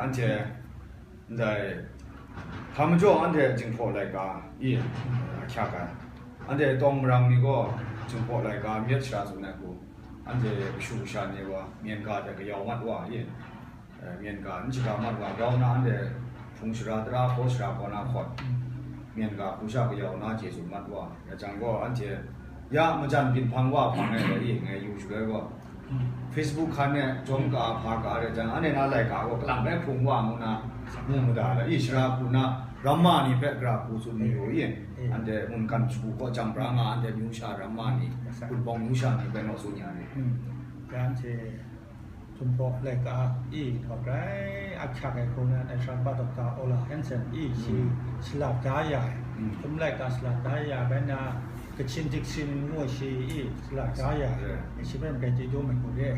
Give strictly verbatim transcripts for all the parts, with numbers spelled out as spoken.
Anhte ndai hpa majaw anhte Jinghpaw laika i ahkyak ai. Anhte tawng marang ni gaw Jinghpaw laika myit shara tsun ai hku, anhte kashu kasha ni gaw myen ga hte kayau mat wa i, eh, myen ga n shaga mat wa, grau na anhte hpung shara tara hkaw shara kaw na hkawt, myen ga hpung sha kayau na hte tsun mat wa. Ya jang gaw, anhte ya majan byin hpang wa hpang e rai i, ngai yu shaloi gaw, Facebook hkan e jawm ka, hpa ka rai jang, anhte na laika gaw kalang bai hpung wa ngu na, mu mada rai i, shara hku na, ramma ni hpe gara hku tsun mayu i, anhte mungkan shagu kaw jang pra nga, anhte myu sha ramma ni, Gunpawng myu sha ni hpe naw tsun ya ri. Hmm. Ya anhte Jinghpaw laika i, hkawt rai ahkyak ai hku na, National Doctor Ola Hansen i, shi Mm. shalat da ya ai. Mm. Hkum laika shalat da ya ai, bai na Kachin Diksin ngu shi i, shalat da ya ai. Yeah. Shi hpe mung bai chyeju mai hku re.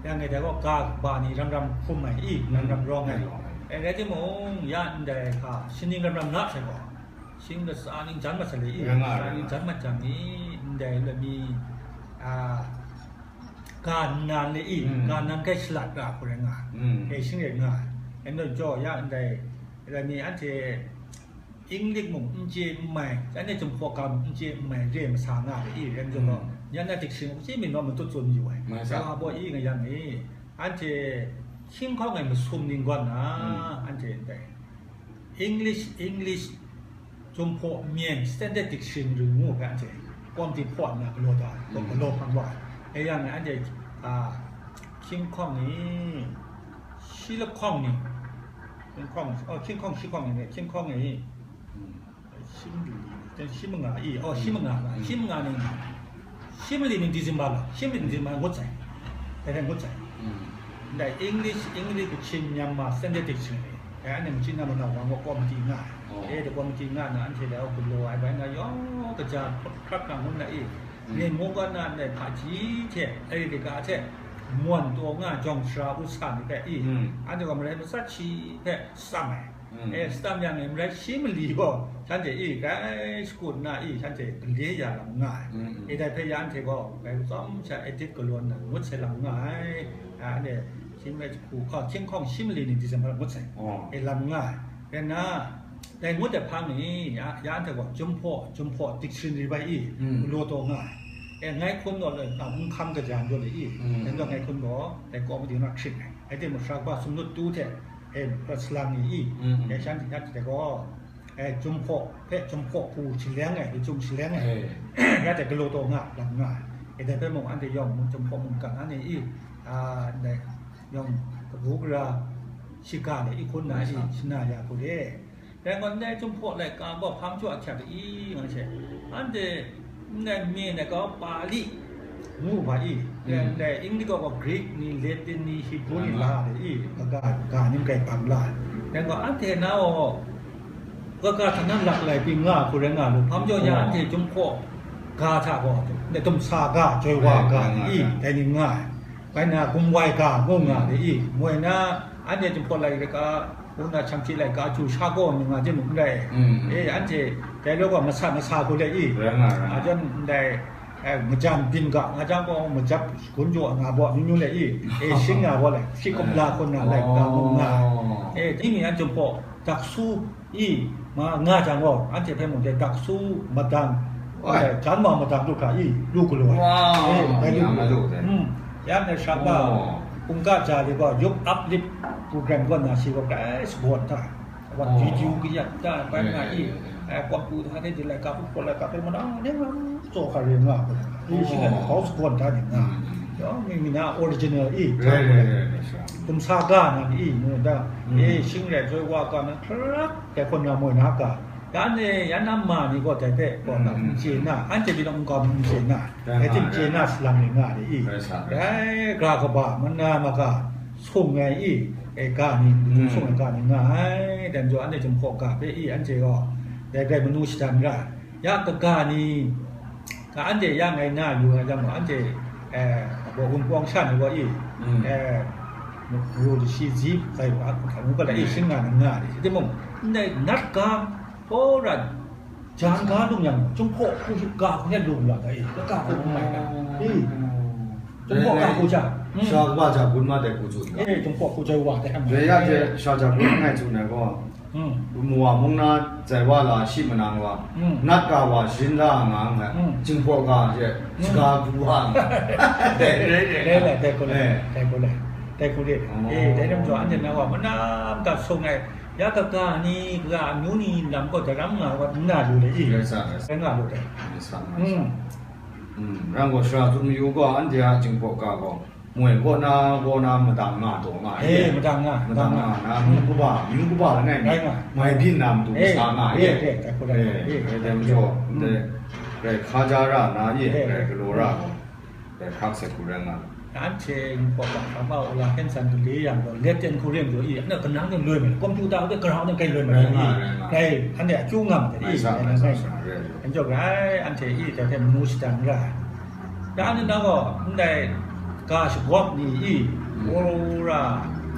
Ya ngai dai gaw ga kaba ni ram ram hkum ai i, ram ram Mm. rawng ai. Rawng ai. E, rai timung, ya ndai hka, shi ning ram ram na sai gaw, shing latsa ning jan mat sai le i, Rai nga, latsa rai ning nga. jan mat jang ni, ndai lami, a, ga nnan le i, Mm. ga nnan kai shalat ra hku rai nga ai. Mm. E shing rai nga ai. Anhte jaw ya ndai, rai ni anhte English mung n chye n mai, anhte Jinghpaw ga mung n chye n mai, re masa nga ai i, rai jaw gaw, Mm. yan na dikshing hku chye mi naw matut tsun yu ai. Mai sa. Sa wa baw i nga yang ni, anhte hkying hkawng e masum ning gawn na, Mm. anhte ndai English, English, Jinghpaw myen standard dictionary ngu hpe anhte kawmti hpaw nna galaw da, Mm. galaw hpang wa ai. E yang anhte, a, hkying hkawng ni, shi lahkawng ni, hkying hkawng, oh, hkying hkawng, shi hkawng ni, hkying hkawng ni, Mm. shi mali ni, shi manga i, oh, shi Mm. manga, Mm. shi manga ni, shi mali ni December la, shi mali ni December ngut sai, dai hpe ngut sai. Mm. Ndai English, English, Kachin, Myanmar standard dictionary. Dai anhte machyin na lung na wang gaw kawmti nga ai. Oh. E, dai kawmti nga na, anhte dai gaw galaw ai bai na, yawng kaja hkrat hkrat na ngun na i, Mm. Myen mung kaw na ndai hpaji hte, America hte, mwan taw nga jawng sara usa ni hpe i, Mm. anhte gaw marai matsat shi hpe tsam ai. Mm. E, tsam yang e, marai shi mali gaw, shanhte i, grai shakut na i, shanhte gale ya lam nga ai. Mm, mm. E, dai hpe ya anhte gaw, grai tsawm sha edit galaw nna ngut sai lam nga ai. A, anhte, shi mai jahku, a, hkying hkawng shi mali ni December ngut sai. Oh. E, lam nga ai. Rai nna, dai ngut ai hpang ni, ya, ya anhte gaw, Jinghpaw, Jinghpaw dictionary bai i, Mm. galaw taw nga ai. E, ngai hkun gaw, a, n hkam kaja n jaw le i, Mm. dai gaw ngai hkun gaw, dai kawmti na hkrit ai. Rai timung, sara kaba sumnut tu hte, e, hkrat salang ni i, Mm, mm. e, shanhte, shanhte gaw, e, Jinghpaw hpe Jinghpaw hku shaleng ai, lachyum shaleng ai, Eh. ya hte galaw taw nga, lam nga ai. E, dai hpe mung anhte yawng mung Jinghpaw mungkan anhte i, a, ndai yawng kabu gara shiga de i hkun na i, Yes, sir. shana ya hku de. Dai gaw ndai Jinghpaw laika gaw hpa majaw ahkyak de i, nga she. Anhte ndai mi ai kau Pali ngu ga i, Mm. ndai English gaw Greek ni, Latin ni, Hebrew ni Mm. la de i, kaga, ga ni kai bang la. Dai gaw anhte na gaw, kaga hta na laklai pyi nga hku rai nga lu, hpa majaw ya Oh. anhte Jinghpaw ga hta gaw, ndai dumsa ga, joi wa Right, ga right, i, right. dai ni nga ai. Bai na, gumwai ga ngu nga de i, moi na, anhte Jinghpaw laika, ngu na, Changchye laika, chu sha gaw ni nga de mung n rai. Mm. E, anhte dai law gaw masa masa hku le i. Rai nga, rai nga. A jan ndai, e, majan byin ga nga jang gaw, majap shagun jaw nga baw, amyu myu le i. E, shing nga baw le, shi kumla hkun na laika ngu nga. Oh. E, dai mi an Jinghpaw daksu i, ma, nga jang gaw, anhte hpe mung dai daksu madang, Oi. dai jan ma madang du hkra i, lu galaw ai. Wow, E, dai lu yang galaw. lu dai. Hmm. Yang dai sha gaw, Oh. kungka ja de gaw, youth uplift program gaw na shi gaw, grai sagawn ta. Wan Oh. video kayat ta, bai Eh, nga eh, i, eh, eh. e, kawm tu hta de, de laika, hpung hpaw laika, hpe madang, ne nga, tsaw hkra ring nga, i, shi Oh. laika, kau sagawn ta de nga. Hmm. Yawng mi, mi na original i, Right, right, right, right, sure. Kumsa ga na i, mu da, Mm. e, shing rai joi wa ga na, hkrak, dai hkun na moi na ga. Ya ne, ya na ma ni gaw dai hpe, gaw na, Mm, mm, n chye mm. na, anhte pyi law n gaw n chye na, Dai dai hte nga, n chye dai na nga. salang ni nga ni i. Dai sa, dai sa. Dai gara kaba, mana maga, sung ai i, e, ga ni, Mm. sung ai ga ni nga ai, dai majaw anhte Jinghpaw ga hpe i, anhte gaw, dai grai manu shadan ra. Ya kaga ni, ka anhte ya ngai na yu nga jang gaw, anhte, eh, baw gun pawng sha ni gaw i, Mm. eh, ru dashi zi zai wa, hkam ngu ga la i, Mm. shing nga na nga ni. Timung, ndai nat ga, hpaw ran, jan ga lung yang, Jinghpaw hku hkrit ga hku hkrit lung la ga i, kaga hku hkrit mai ga i. Oh. Dai hpaw ka hku ja. Mm. Sha kaba ja gun ma dai hku tsun ga. Eh, dum hpaw hku ja wa dai. Dai ya je sha ja gun ngai tsun ai gaw. Mm. Mu wa mung na zai wa la shi manang wa. Mm. Nat ka wa shin la nga nga. Mm. Jing hpaw ga je. Mm. Shaga gu wa nga. Dai, dai, dai. Dai, dai, dai, hku le. Eh. Dai, hku le. Dai, hku le. Oh. Eh, dai dum jaw, anhte na wa, manam ta sung ai. Ya kaga ni, kaga amyu ni lam gaw daram nga wa, nna lu le i. Rai sa, rai sa. Rai nga lu dai. Rai sa, rai sa. Mm. Mm, rang gaw shara tsun mayu gaw, anhte a Jinghpaw ga gaw, moi kaw na, kaw na, madang nga taw nga, Eh, eh. Madang nga, madang madang nga. Nga na, myu kaba, myu kaba langai mi, Rai nga. Mai byin na matu Eh, sa nga, eh, eh. Eh, eh, eh, eh, Eh, eh, eh, eh, eh, eh, eh, eh, Rai hka ja ra na, eh, Eh, eh. Rai galaw ra gaw, rai hkrak sai hku rai nga. Anhte Jinghpaw ga hkra ma, Ola Hensan gale yang gaw, Lieutenant Colonel gaw, eh, ana kanang de loi mai, computer de ground de kai loi mai, Rai nga, eh. Rai nga. Rai, anhte a kyu ngam de, Rai eh, sa, rai rai sa, nga. Sa, rai, rai. Anjawk rai, anhte i, dai hte manu shadang ra ai. Ya ni na gaw, ndai ga shagawp ni i, Mm. Ora,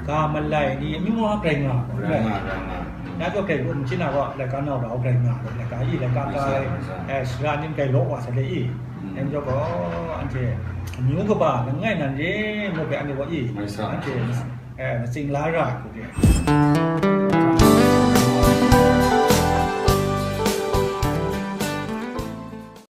ga malai ni, amyu wa grai nga, Rai nga, rai nga. Na gaw grai gun, chyi na gaw, laika nau rau grai nga, laika i, laika Mai sa, kai, mai sa. Eh, sara ni grai law wa sa le i. Mm. Anjawk gaw, anhte amyu kaba, langai nan re, ngu hpe anhte gaw i, Mai sa, anhte, mai sa. Eh, matsing la ra, hku re.